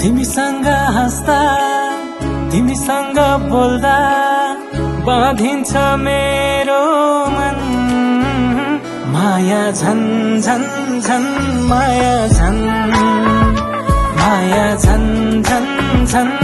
तिमीसँग हाँस्दा तिमीसँग बोल्दा बाँधिन्छ मेरो मन माया झन् झन् झन् माया झन् झन् झन्